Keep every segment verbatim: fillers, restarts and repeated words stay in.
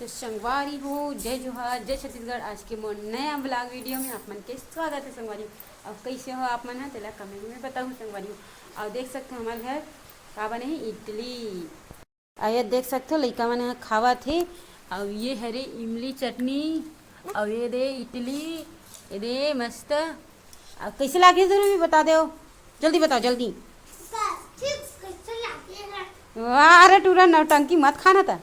तो संगवारी हो, जय जोहार, जय छत्तीसगढ़। आज के मोर नया vlog video में आप मन के स्वागत है संगवारी हो। अउ कैसे हो आप मन ह, तेला comment में बताहू संगवारी हो। अउ देख सकथो हमर घर का बने हे, इडली। अउ ये देख सकथो लइका मन ह खावत हे। अउ ये हरे इमली चटनी, अउ ये दे इडली, ये दे मस्त। अउ कैसे लागे जरा भी बता दे, जल्दी बताओ जल्दी। वाह रे टूरा, नौटंकी मत खाना था।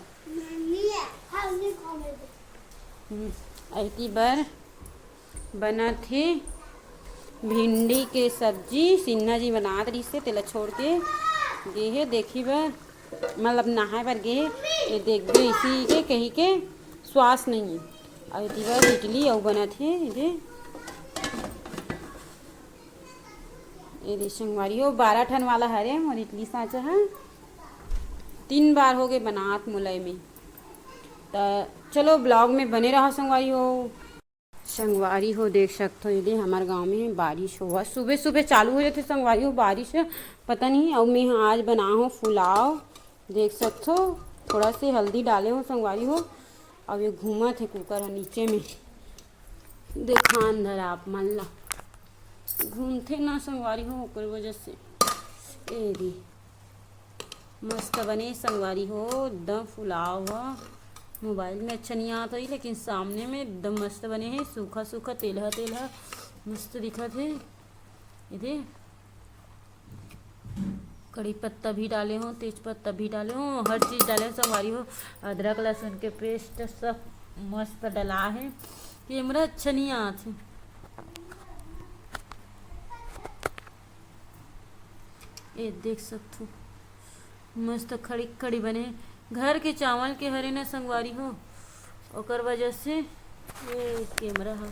हम्म, अइती बर बनत हे भिंडी के सब्जी। सिन्हा जी बनात रहिस हे, तेला छोड़ के गे हे देखी बर, मतलब नहाए बर गे हे। ये देखबे इसी के कही के स्वास नहीं है। अउ एती बर इडली अउ बनत हे, ये दे, ये दे संगवारी हो, बारह ठन वाला हरे मोर इडली सांचा ह। तीन बार हो गए बनात मोला एमे। त चलो vlog में बने रहा संगवारी हो। संगवारी हो देख सकथो, ये दे हमर गांव में बारिश होवत, सुबह सुबह चालू हो जाथे संगवारी हो बारिश, पता नहीं। अउ मैं आज बना हो पुलाव, देख सकथो थोड़ा से हल्दी डाले हो संगवारी हो। अउ ये घूमत हे कुकर ह नीचे में, देखान धर आप मन ला, घूमथे ना संगवारी हो, ओकर वजह से। ए दे मस्त बने संगवारी हो, एकदम पुलाव ह। मोबाइल में अच्छा नहीं आत होही, लेकिन सामने में एकदम मस्त बने हे, सूखा सूखा, तेलहा तेलहा, मस्त दिखत हे। ये दे कड़ी पत्ता भी डाले हो, तेज पत्ता भी डाले हो, हर चीज डाले हो संगवारी हो। अदरक लहसुन के paste सब मस्त डला हे। कैमरा अच्छा नहीं आत हे। ये देख सकथो, मस्त खड़ी खड़ी बने। घर के चावल के हरे ना संगवारी हो, ओकर वजह से ये कैमरा ह,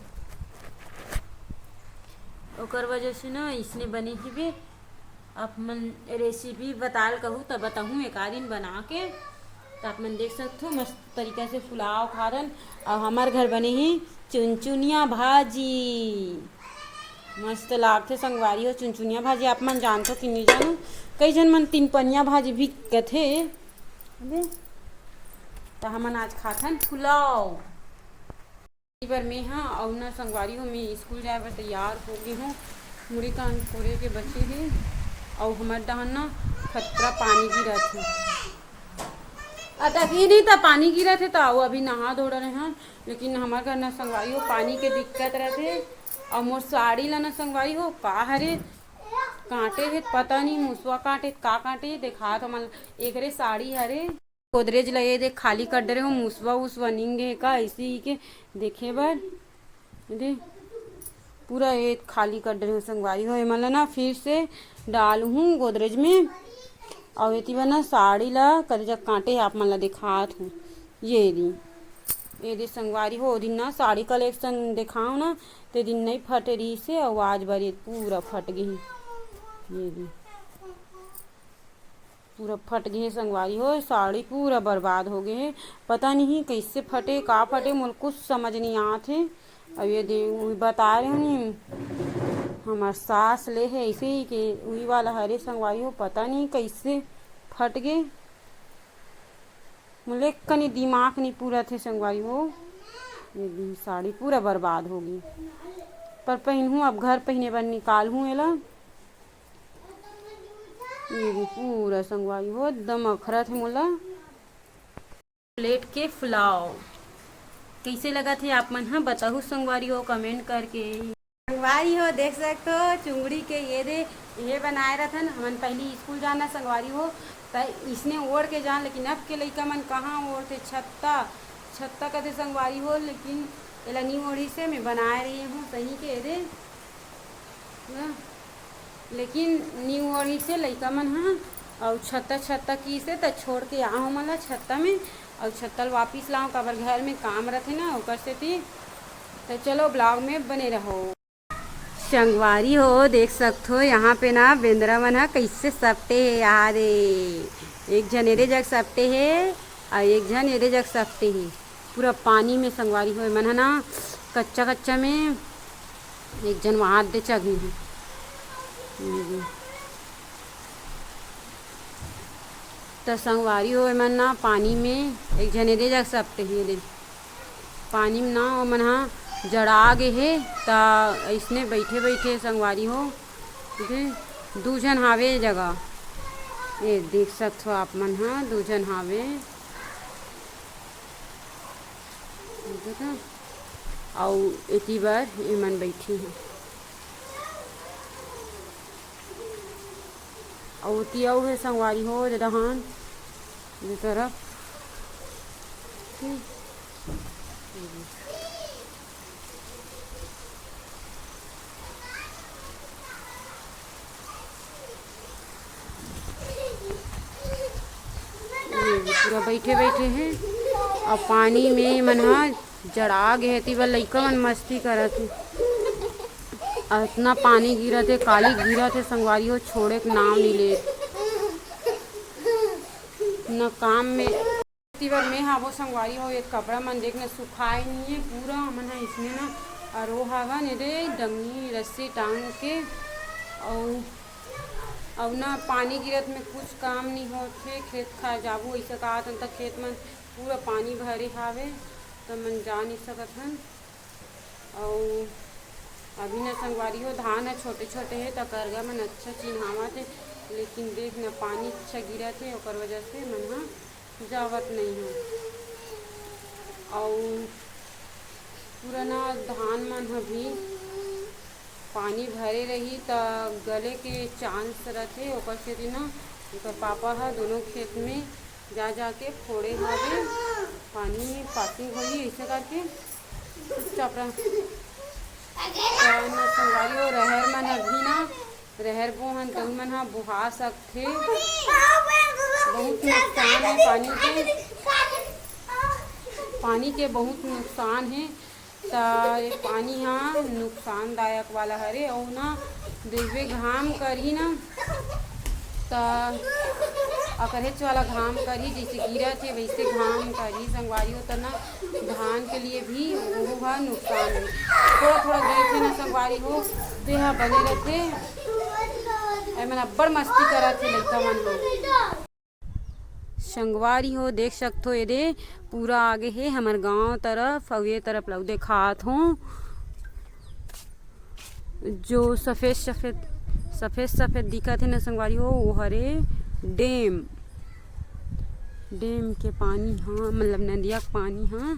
ओकर वजह से ना इसने बने हिबे। आप मन recipe बताल कहू त बताहूँ एक आध दिन बना के, त आप मन देख सकथो मस्त तरीका से पुलाव खारन। अउ हमर घर बने हे चुनचुनिया भाजी, मस्त लागथे संगवारी हो चुनचुनिया भाजी। आप मन जानथो कि नहीं जानो, कई झन मन तीन पनिया भाजी भी कथे। अबे, त हमन आज खाथन पुलाव। इबर में हा अउ ना संगवारी हो, मैं स्कूल जाए बर तैयार हो गे हूँ। मुड़ी कान फोरे के बचे हे अउ हमर डहन ना खतरा पानी गिरत हे। अ, त अभी नहीं त पानी गिरत हे त अउ अभी नहा धो डरे हन, लेकिन हमर घर ना संगवारी हो पानी के दिक्कत रहथे। अउ मोर साड़ी ला ना संगवारी हो का हरे काटे हे, पता नहीं मुसवा काटे का काटे, देखा तो मन एकरे साड़ी हरे। गोदरेज ला ये दे खाली कर डरे हो, मुसवा उसवा निंगे का ऐसे ही के देखे बर। दे, पूरा ये खाली कर डरे हो संगवारी हो। एमन ला ना फिर से डालहूँ गोदरेज में। अउ एती बर ना साड़ी ला कति जग कांटे आप मन ला देखात हूँ। ये दी, ये दी संगवारी हो, ओ दिन ना साड़ी collection देखाव ना, ते दिन नहीं फटे रही से, अउ आज बर ये पूरा फट गई। ये दी, पूरा फट गे हे संगवारी हो, साड़ी पूरा बर्बाद हो गे हे। पता नहीं कैसे फटे, का फटे, मोला कुछ समझ नहीं आत हे। अब ये दे, उही बता रहे हो नी, हमार सास ले हे ऐसे ही के उही वाला हरे संगवारी हो, पता नहीं कैसे फट गे। मोला एक कनी दिमाग नहीं पूरा थे संगवारी हो, ये दे साड़ी पूरा बर्बाद हो गई। पर पहनहूँ, अब घर पहने बर निकालहूँ एला। ये भी पूरा संगवारी हो एकदम अखरत हे मोला। प्लेट के पुलाव कैसे लगत हे आप मन ह बताहू संगवारी हो comment करके। संगवारी हो देख सकथो चुंगड़ी के ये दे, ये बनाए रथन। हमन पहली स्कूल जाना संगवारी हो त इसने ओढ़ के जान, लेकिन अब के लइका मन कहाँ ओढ़थे छत्ता, छत्ता कथे संगवारी हो, लेकिन एला नी ओढ़ी से मैं बनाए रही हूँ सही के ये दे। ना, लेकिन नी ओढ़ी से लइका मन ह, अउ छत्ता, छत्ता की से त छोड़ के आहो मन ला छत्ता में, अउ छत्ता ल वापिस लाओ, काबर घर में काम रथे ना, ओकर सेती। त चलो vlog में बने रहो। संगवारी हो, देख सकथो यहाँ पे ना बेंदरा मन ह कैसे सपटे हे यार, ए। एक झन एदे जग सपटे हे, अउ एक झन एदे जग सपटे हे। पूरा पानी में संगवारी हो, एमन ह ना कच्चा कच्चा में एक झन वहाँ दे चघे हे। त संगवारी हो, एमन ना पानी में एक झन एदे जग सपटे हे दे। पानी में ना ओमन ह जड़ा गे हे, त अइसने बइठे बइठे संगवारी हो, दे, दू झन हावे ए जगह। ये देख सकत हो आप मन ह, दू झन हावे। देखा? अउ एती बर एमन बइठे हे। अउ ओती अउ हे संगवारी हो, दे डहान, दे तरफ। ये पूरा बइठे बइठे हे। अउ पानी में मन ह जड़ा गे हे, एती बर लइका मन मस्ती करत हे। अउ अतना पानी गिरत हे, काली गिरत हे संगवारी हो, छोड़े के नाम नइ ले। न काम में। एती बर में हावो संगवारी हो, ये कपड़ा मन देख न सुखाए नइ हे, पूरा हमन ह इसने न अरो हावन, एदे डंगी रस्सी टांग के। अउ, अउ न पानी गिरत में कुछ काम नइ होत हे। खेत खार जाबो, अइसे कहत हन, त खेत मन पूरा पानी भरे हावे, त मन जा नइ सकत हन। अउ अभी न संगवारी हो, धान ह छोटे छोटे हे, त करगा मन अच्छा चिन्हावत हे, लेकिन देख न, पानी अच्छा गिरत हे, ओकर वजह से मन ह जावत नइ हे। अउ पूरा न धान मन ह भी पानी भरे रही, त गले के चांस रथे, ओकर सेती न एकर पापा ह दोनों खेत में जा जाके फोड़े हावे, पानी पासिंग होही, अइसे करके चुपचाप रह। त न संगवारी हो, रहर मन अभी न, रहर बोहन, त उमन ह बोहा सकथे। बहुत नुकसान हे पानी के, पानी के बहुत नुकसान हे। त ये पानी ह नुकसानदायक वाला हरे, अउ न देखबे घाम करही न, त अकरहेच वाला घाम करही, जइसे गिरत हे वइसे घाम करही संगवारी हो। त न धान के लिए भी ओहू ह नुकसान हे। थोड़ा थोड़ा गिरथे न संगवारी हो, देह बने रथे। एमन अब्बड़ मस्ती करत हे लइका मन ह। संगवारी हो, देख सकथो, एदे पूरा आगे हे हमर गांव तरफ, अउ ये तरफ लऊ देखात हों, जो सफेद सफेद, सफेद सफेद दिखत हे न संगवारी हो, वो हरे डैम। डैम के पानी ह, मतलब नदिया के पानी ह,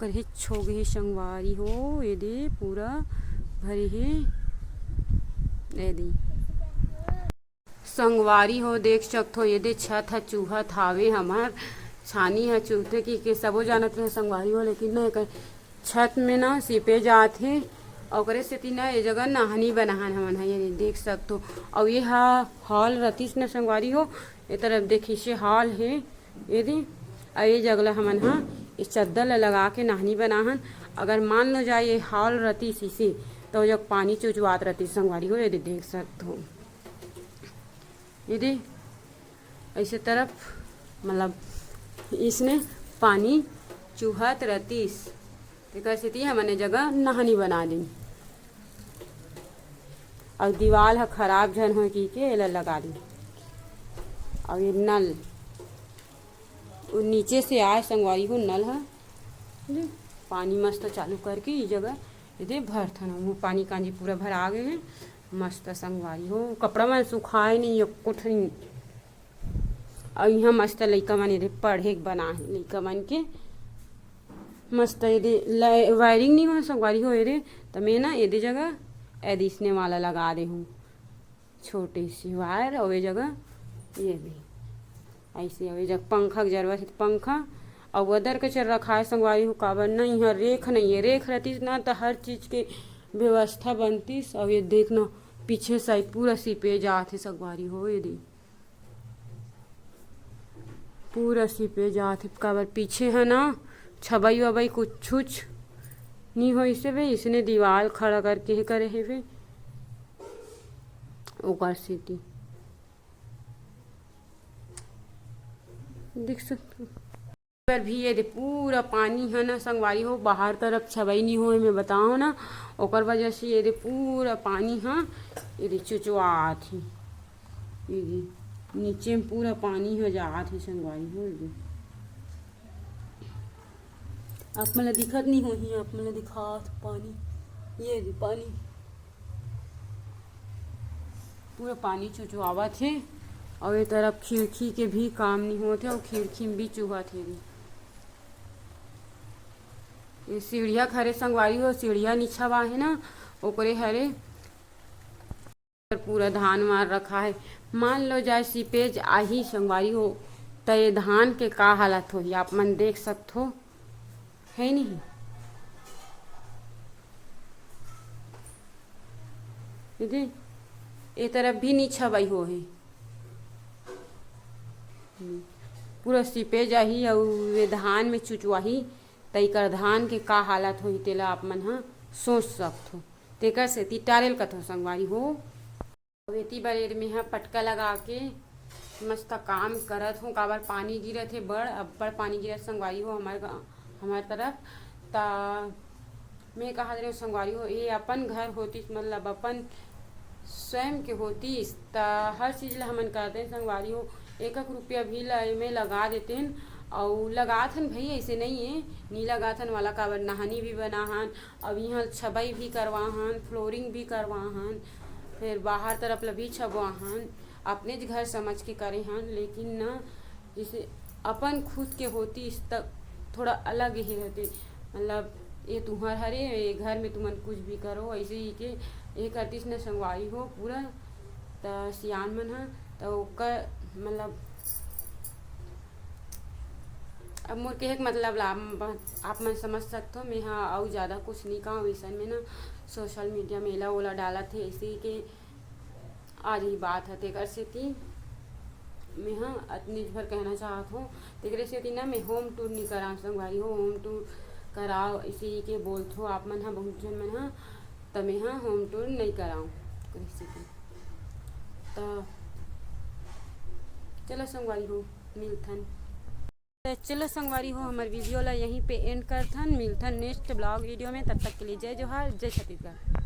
करहेच हो गे हे संगवारी हो, एदे पूरा भरे हे, एदे। संगवारी हो, देख सकथो, एदे छत ह चूहत हावे हमर, छानी ह चूहथे कहिके सबो जानत रहे संगवारी हो, लेकिन न, एकर छत में न सीपेज आत हे, ओकरे सेती न ए जगह नहनी बनाहन हमन ह, ये देख सकथो। अउ ये ह हॉल रतिस न संगवारी हो, ए तरफ देखिसे हॉल हे, एदे, अउ ये जगह ल हमन ह ए चद्दर ल लगा के नहनी बनाहन। अगर मान लो जाए ये हॉल रतिस इसे, त ओ जग पानी चुचवात रतिस संगवारी हो, एदे देख सकथो। एदे, अइसे तरफ, मतलब, इसने पानी चुहत रतिस, तेकर सेती हमन ए जगह नहनी बना दिन। अउ दीवाल ह खराब झन होय कहिके एला लगा दिन। अउ ये नल, वो नीचे से आए संगवारी हो नल ह, पानी मस्त चालू करके ई जगह एदे भरथन। वो पानी कांजी पूरा भरा गे हे। मस्त संगवारी हो, कपड़ा मन सुखाए नहीं, एको ठन। अउ इहाँ मस्त लइका मन एदे पढ़े के बना हे, लइका मन के मस्त एदे वायरिंग नहीं हो संगवारी हो एदे, त मैं ना एदे जगह एदे इसने वाला लगा दे हूँ, छोटे से वायर। अउ ए जगह ये दे ऐसे, अउ ए जगह पंखा के जरूरत हे, पंखा अउ अदर के चल रखा है संगवारी हो, काबर ना इहाँ रेख नहीं है, रेख रहतीस ना त हर चीज के व्यवस्था बनतीस। अउ ये देख ना पीछे साइड पूरा सीपेज आत हे संगवारी हो, ये दे पूरा सीपेज आत हे, काबर पीछे है ना छबई वबई कुछुच नहीं होइस हे बे, इसने दीवाल खड़ा करके हे करे हे बे, ओकर सेती देख सकथो। पर भी ये दे पूरा पानी है ना संगवारी हो, बाहर तरफ छबई नहीं होए, मैं बताओ ना, ओकर वजह से ये दे पूरा पानी है, ये दे चुचवात ही, ये दे नीचे में पूरा पानी हो जात हे संगवारी हो। आप मन ला दिखत नहीं होही, आप मन ला दिखात पानी, ये दे पानी, पूरा पानी चुचुआवत हे। और ये तरफ खिड़की के भी काम नहीं होत हे और खिड़की में भी चुहत हे। ये सीढ़िया के हरे संगवारी हो, सीढ़िया नीचा बा हे ना, ओकरे हरे पूरा धान मार रखा है। मान लो जाए सीपेज आही संगवारी हो, त ये धान के का हालत होही, आप मन देख सकत हो, है नहीं? दीदी, ये तरफ भी नीचा बई हो है, पूरा सीपेज आही और ये धान में चुचवाही, त एकर धान के का हालत होही, तेला आप मन ह सोच सकत हो। तेकर सेती टारेल कथो संगवारी हो। अउ एती बर एदे मेंहा पटका लगा के मस्त काम करत हूँ, काबर पानी गिरत हे, बड़ अब्बड़ पानी गिरत संगवारी हो हमर गा-, हमर तरफ। त मैं कहत रहेंव संगवारी हो, ये अपन घर होतिस, मतलब अपन स्वयं के होतिस, त हर चीज ला हमन करतेन संगवारी हो। एक एक रुपया भी ला एमे लगा देतेन, अउ लगात हन भई, ऐसे नहीं है, नी लगात हन वाला काबर नहानी भी बना हन, अब इहाँ छबई भी करवा हन, flooring भी करवा हन, फिर बाहर तरफ ला भी छबवा हन, अपनेच घर समझ के करे हन। लेकिन ना, जैसे अपन खुद के होतिस त थोड़ा अलग ही रहते, मतलब ये तुहर हरे, ये घर में तुमन कुछ भी करो, ऐसे ही के ये करतिस न संगवारी हो पूरा। त सियान मन ह त ओकर मतलब अब मोर कहे के मतलब ला आप, आप मन समझ सकथो, मेंहा अउ ज्यादा कुछ नहीं कहूँ। अइसन में ना social media में एला ओला डालत हे, ऐसे ही के आज ही बात है, तेकर सेती मेंहा अतनीच भर कहना चाहत हूँ। तेकरे सेती ना मैं home tour नहीं कराऊँ संगवारी हो, home tour कराओ ऐसे ही के बोलथो आप मन हा, बहुत झन मन हा, त मेंहा home tour नहीं कराऊँ तेकरे सेती। त चलो संगवारी हो, मिलथन। त चलो संगवारी हो, हमर video ला यहीं पे end करथन, मिलथन next vlog video में। तब तक के लिए जय जोहार, जय छत्तीसगढ़।